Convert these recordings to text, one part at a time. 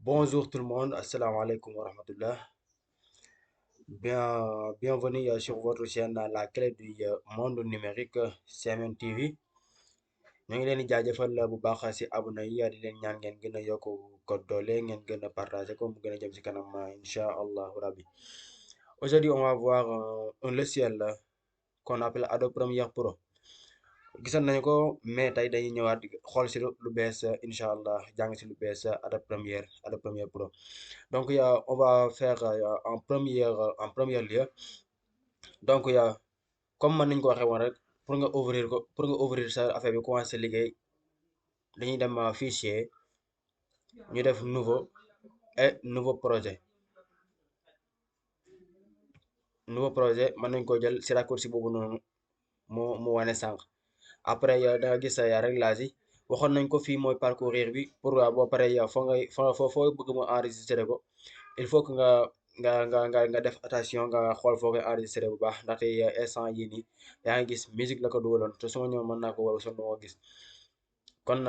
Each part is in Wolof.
Bonjour tout le monde, assalamu alaikum wa rahmatullah. Bienvenue sur votre chaîne La Clé du Monde Numérique CMN TV. ñu ngi leen di jaajëfal bu baax si abonné yi di leen ñaan ngeen gën a yokk ko doole ngeen gën a partagé ko mu gën a jëm si kanam incha allahu rabbi. Aujourd'hui, on va voir un logiciel qu'on appelle Adobe Premiere Pro. gisoon nañu ko mais tey dañuy ñëwaat xool si lu bees incha allah jàng si lu bees Adobe Premiere Pro. Donc on va faire en première lieu donc comme mën nañ ko waxee woon rek pour nga ouvrir sa affaire bi commencé liggéey dañuy dem fichier ñu def nouveau projet mën nañ ko jël si raccourci boobu noonu mu wane sànq. Après da nga gis réglage yi waxoon nañ ko fii mooy parcourir bi pour boo paree foo bëgg mu enregistré ko il faut que nga def attention nga xool foo koy enregistré bu baax ndaxte instant yii nii yaa ngi gis musique la ko dugaloon te su ma ñëw mën naa ko wala sonn gis kon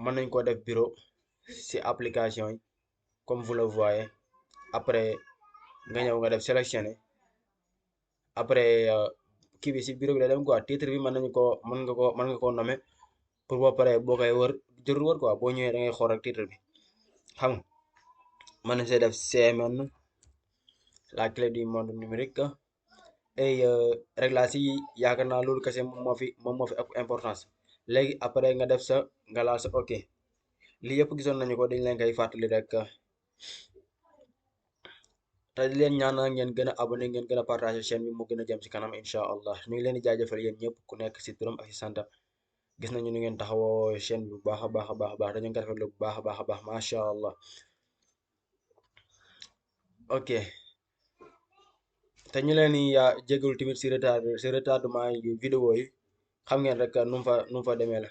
mën nañ ko def bureau si application yi comme vous le voyez. Après nga ñëw nga def sélectionné après kii bi si bureau bi la dem quoi titre bi mën nga ko nommer pour boo paree boo koy wër jërul wër quoi boo ñëwee da ngay xool rek titre bi xam nga mën nañ see def CMN La Clé du Monde Numérique et réglage yi yaakaar naa loolu kese moom moo fi ëpp importance. Léegi après nga def nga laal sa ok lii yëpp gisoon nañu ko dañ leen koy fàttali rek te di leen ñaan ngeen gën a abonné ngeen gën a partagé chaîne bi mu gën a jëm si kanam incha allah. ñu ngi leen di jaajëfal yéen ñëpp ku nekk si turam ak si santam gis nañu ni ngeen taxawoo chaîne bi bu baax a baax a baax dañu ko rafetlu bu baax a baax macha allah. ok te ñu leen di jégalu tamit si retardement yi vidéo yi xam ngeen rek nu mu fa demee la.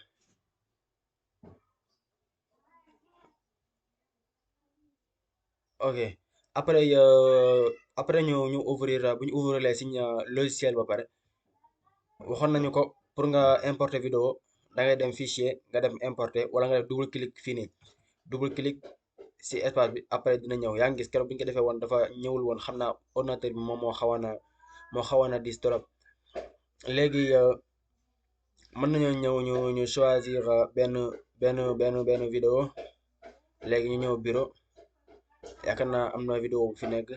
ok après ñu ouvrir bu ñu ouvrir les signes logiciel ba pare waxoon nañu ko pour nga importer vidéo da ngay dem fichier nga dem importer wala nga def double clic fii nii double clic si espace bi après dina ñëw. yaa ngi gis keroog bi ñu ko defee woon dafa ñëwul woon xam naa ordinateur bi moom moo xawoon a dis trop. léegi mën nañoo ñëw ñu choisir benn vidéo. léegi ñu ñëw bureau yaakaar naa am na vidéo bu fi nekk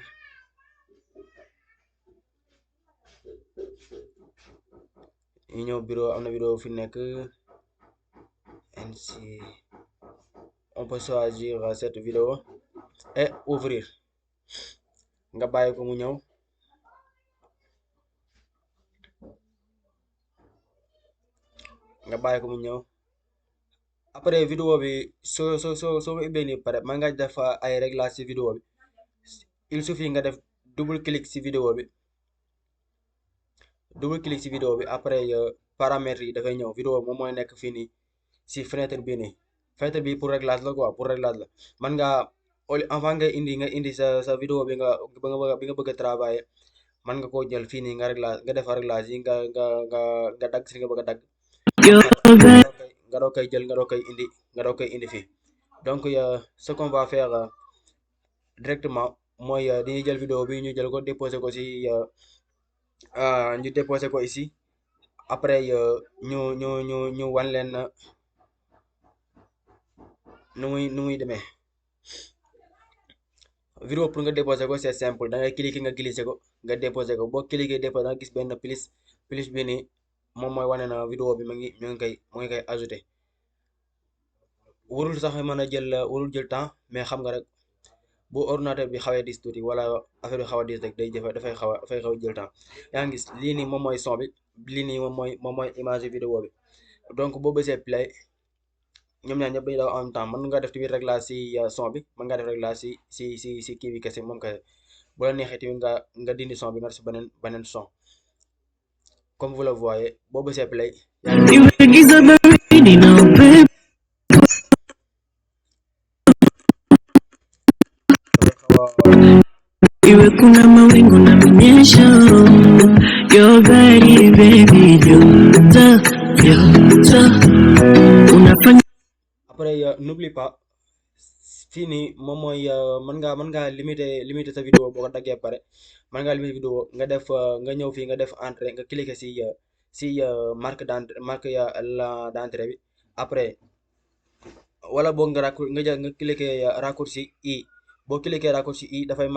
ñu ñëw bureau am na vidéo bu fi nekk ainsi on peut choisir cette vidéo et ouvrir nga bàyyi ko mu ñëw. Après vidéo bi soo ko ubbee nii pare man nga def ay réglage ci vidéo bi il suffit nga def double clic ci vidéo bi après paramètres yi dafay ñëw vidéo moom mooy nekk fii nii ci fenêtre bii nii fenêtre bi pour réglage la quoi pour réglage la man nga avant nga indi sa vidéo bi nga bëgg a travailler man nga koo jël fii nii nga def réglage yi nga dagg si nga bëgg a dagg nga doo koy jël nga doo koy indi fii. Donc ce qu'on va faire directement mooy dañuy jël vidéo bi ñu jël ko déposer ko ici après ñu wan leen nu muy demee. vidéo pour nga déposer ko c'est simple da ngay cliquer nga glisser ko nga déposer ko boo cliquer déposer da nga gis benn plus bi nii moom mooy wane na vidéo bi mu ngi koy ajouté. warul sax mën a warul jël temps mais xam nga rek bu ordinateur bi xawee dis tuuti wala affaire bi xaw a dis rek dafay xaw a jël temps. yaa ngi gis lii nii moom mooy son bi lii nii moom mooy image vidéo bi donc boo bësee play ñoom ñaar ñëpp dañuy daw en même temps. Mën nga def tamit réglage si son bi mën nga def réglage si kii bi kese moom kese bu la neexee tamit nga dindi son bi nga def si beneen son comme vous le voyez boo bësee play Iwe kuna mawingu na minyesho, your body baby joto unafanya. Après n'oublie pas fii nii moom mooy mën ngaa limiter sa vidéo boo ko daggee pare mën ngaa limiter vidéo nga def nga ñëw fii nga def entrée nga cliquer si marque d'entrée marque la d'entrée bi après wala boog nga nga jël nga cliquer raccourci i boo cliquer raccourci i dafay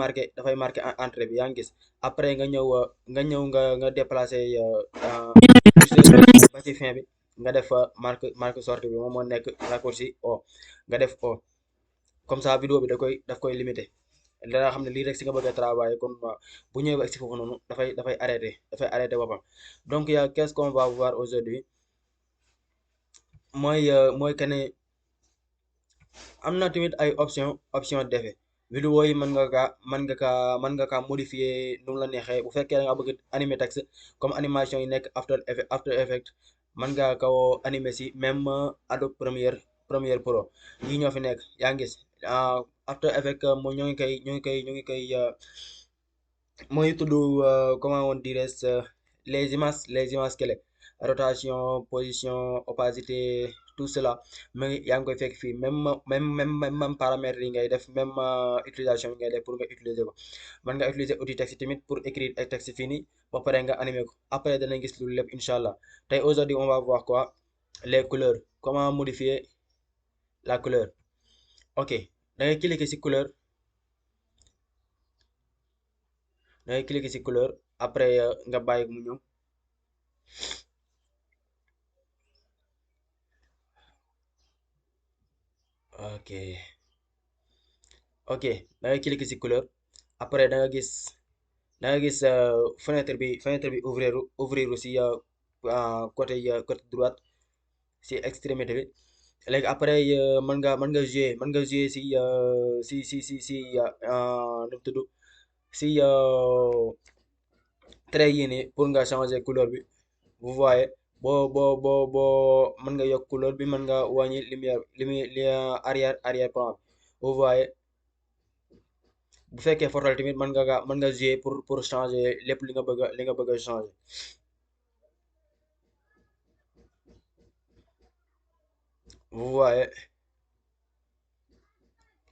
marqué entrée bi yaa ngi gis après nga déplacer curseur ba ci fin bi nga def marque sortie bi moom moo nekk raccourci o nga def o comme ça vidéo bi daf koy limité danga xam ne lii rek si nga bëgg a travailler kon bu ñëwee ba si foofu noonu dafay arrêté boppam donc qu'est-ce qu'on va voir aujourd'hui mooy que ne am na tamit ay option d'effet vidéo yi mën nga kaa modifier nu mu la neexee bu fekkee da nga bëgg animer texte comme animation yi nekk After Effects mën nga ko animer si même Adobe Premiere Pro yi ñoo fi nekk yaa ngi gis After Effects mo ñoo ngi koy mooy tudd comment on dirait les images clés rotation position opacité tout cela mais yaa ngi koy fekk fii même paramètres yi ngay def même utilisation yi ngay def pour nga utiliser ko mën nga utiliser outil texte tamit pour écrire ay texte fii nii ba pare nga animer ko après danañ gis loolu lépp incha allah tey aujourd'hui on va voir quoi les couleurs comment modifier la couleur ok da ngay cliquer ci couleur après nga bàyyi mu ñëw ok ok da ngay cliquer ci couleur après da nga gis fenêtre bi ouvrir si côté droite si extrémité bi léegi après mën nga jouer si nu mu tudd si trait yii nii pour nga changer couleur bi vous voyez boo mën nga yokk couleur bi mën nga wàññi lumière arrière plan bi vous voyez bu fekkee photo tamit mën nga jouer pour changer lépp li nga bëgg a changer vous voyez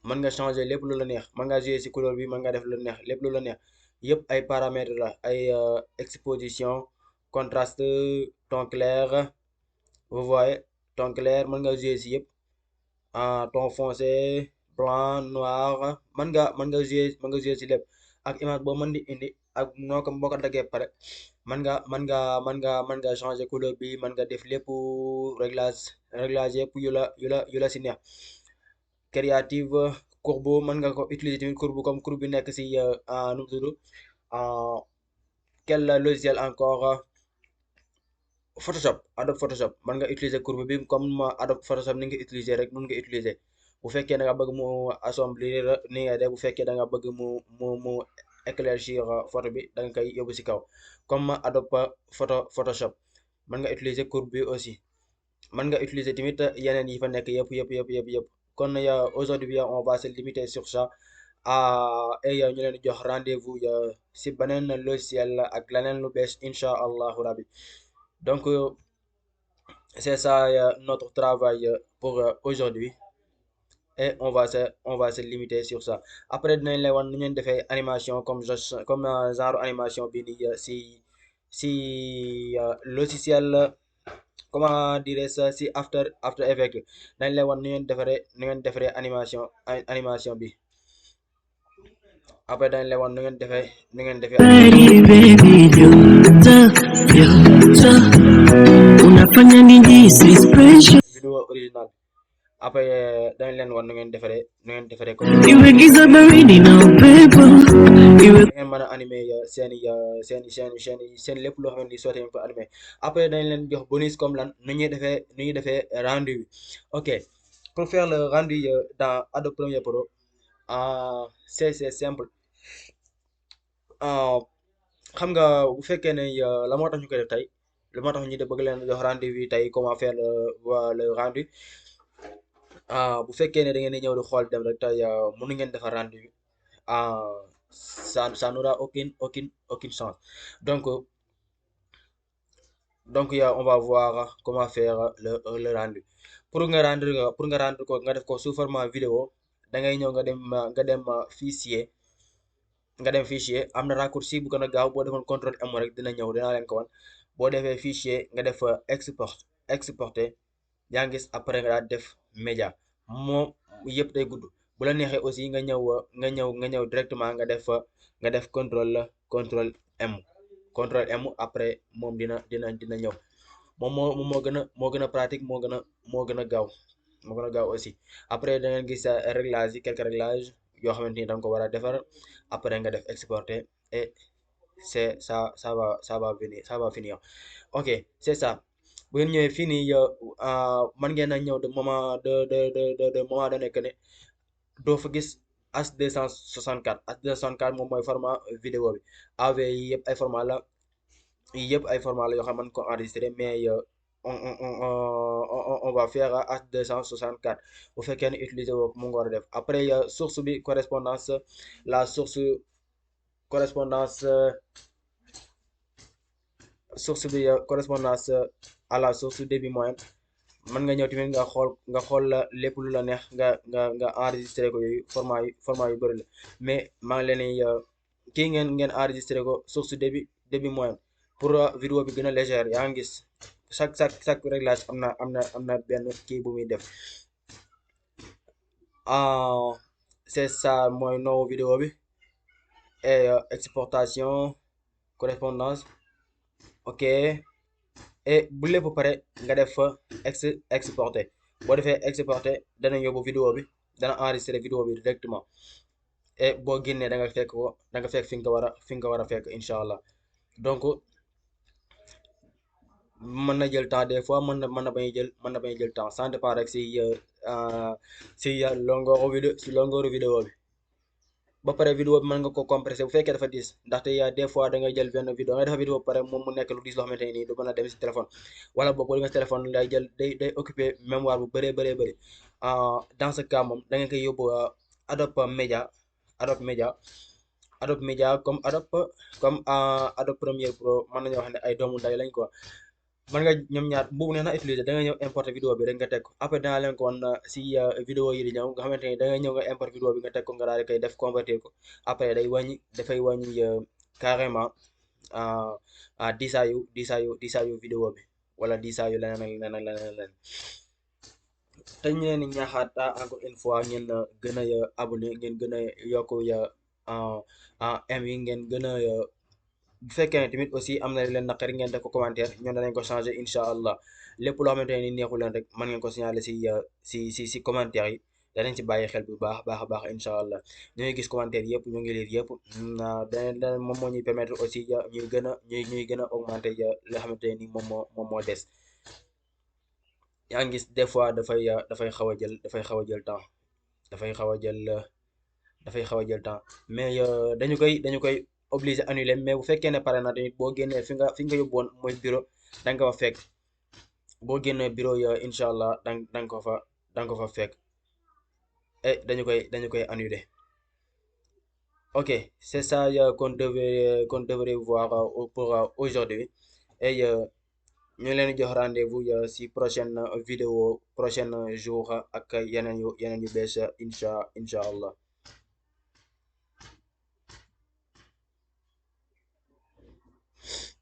mën nga changer lépp lu la neex mën nga jouer ci couleur bi mën nga def lu la neex lépp lu la neex yëpp ay paramètres la ay exposition contraste ton clair vous voyez ton clair mën nga jouer ci yëpp ton foncé blanc noir mën nga jouer ci lépp ak image boo mën di indi ak boo ko daggee pare mën nga changer couleur bi mën nga def lépp réglage yëpp yu la ci neex créative courbe mën nga ko utiliser tamit courbe comme courbe bi nekk ci nu mu tudd quel logiciel encore Photoshop Adobe Photoshop mën nga utiliser courbe bi comme Adobe Photoshop ni nga utiliser rek mun nga utiliser bu fekkee da nga bëgg mu assombrir ni ngay def bu fekkee da nga bëgg mu éclaircir photo bi da nga koy yóbbu ci kaw comme Adobe Photoshop mën nga utiliser courbe bi aussi mën nga utiliser tamit yeneen yi fa nekk yëpp kon aujourd'hui on va se limiter sur ça et ñu leen di jox rendez-vous si beneen logiciel ak leneen lu bees incha allahu rabbi donc c'est ça notre travail pour aujourd'hui et on va se limiter sur ça après dinañ lay wan nu ngeen defee animation comme genre animation bi nii si logiciel comment dire ça si After Effects dañ lay wan nu ngeen defaree animation bi après dañ lay wan nu ngeen defee Body, baby, joto, unafanya nijihisi special. vidéo original après dañ leen wan nu ngeen defaree ko Iwe giza baridi na upepo, iwe ngeen mën a animer seen lépp loo xamante ni soo tamit pour animer après dañ leen jox bonus comme lan nu ñuy defee rendu bi ok pour faire le rendu dans Adobe Premiere Pro c'est simple xam nga bu fekkee ne la moo tax ñu koy def tey la moo tax ñu bëgg leen jox rendu bi tey comment faire le rendu bu fekkee ne da ngeen di ñëw di xool dem rek tey mënu ngeen defar rendu bi ça n'aura aucune chance donc on va voir comment faire le rendu pour nga rendre ko nga def ko sous format vidéo da ngay ñëw nga dem fichier nga dem fichier am na raccourci bu gën a gaaw boo defoon contrôle M rek dina ñëw dinaa leen ko wan boo defee fichier nga def exporter yaa ngi gis après nga daal def média moom yëpp day gudd bu la neexee aussi nga ñëw directement nga def contrôle M contrôle M après moom dina ñëw moo gën a pratique moo gën a gaaw aussi après da ngeen gis réglage yi quelques réglages yoo xamante ni da nga ko war a defar après nga def exporter et c'est ça va finir ok c'est ça bu ngeen ñëwee fii nii man ngeen a ñëw de moment de moment donné que ne doo fa gis H264 H264 moom mooy format vidéo bi AV yi yëpp ay format la yoo xam man ko enregistré mais on va faire H264 bu fekkee ne utiliser woo mu nga war a def après source bi correspondance la source correspondance correspondance à la source débit moyen mën nga ñëw tamit nga xool la lépp lu la neex nga enregistré ko yooyu format yu bëri la mais maa ngi leen kii ngeen enregistré ko source débit moyen pour vidéo bi gën a légère yaa ngi gis chaque réglage am na benn kii bu muy def c'est ça mooy noowu vidéo bi et exportation correspondance ok et bu lépp pare nga def fa exporter boo defee exporter dana yóbbu vidéo bi dana enregistrer vidéo bi directement et boo génnee da nga fekk ko da nga fekk fi nga war a fekk incha allah donc mën na jël temps des fois mën na bañ jël temps ça dépend rek si longueur vidéo bi ba pare vidéo bi mën nga ko compressé bu fekkee dafa diis ndaxte des fois da ngay jël benn vidéo nga defa vidéo ba pare moom mu nekk lu diis loo xamante ne nii du mën a dem si téléphone wala boobu boo demee si téléphone lay jël day occupé mémoire bu bëri dans ce cas moom da ngeen koy yóbbu Adobe Media comme Adobe Premiere Pro mën nañoo wax ne ay doomu nday lañ quoi mën nga ñoom ñaar boobu neex na utiliser da nga ñëw importer vidéo bi rek nga teg ko après danaa leen ko wan si vidéo yi di ñëw nga xamante ni da nga ñëw nga importer vidéo bi nga teg ko nga daal di koy def convertir ko après dafay wàññi carrément diisaayu vidéo bi wala diisaayu leneen te ñu leen di ñaaxaat encore une fois ngeen gën a abonné ngeen gën a yokk m yi ngeen gën a bu fekkee ne tamit aussi am na leen naqari ngeen def ko commentaire ñoom danañ ko changer incha allah lépp loo xamante ne ni neexu leen rek mën ngeen ko signaler si commentaire yi danañ ci bàyyi xel bu baax incha allah ñu ngi gis commentaire yëpp ñu ngi lire yëpp dana moom moo ñuy permettre aussi ñuy gën a augmenter li nga xamante ne ni moom moo des yaa ngi gis des fois dafay xaw a jël temps dafay xaw a jël temps mais dañu koy obligé annulé mais bu fekkee ne pare na tamit boo génnee fi nga yóbbu woon mooy bureau da nga ko fa fekk boo génnee bureau incha allah da nga ko fa fekk et dañu koy annulé ok c'est ça qu'on devrait voir pour aujourd'hui et ñu leen jox rendez-vous si prochaine vidéo prochaine jour ak yeneen yu bees incha allah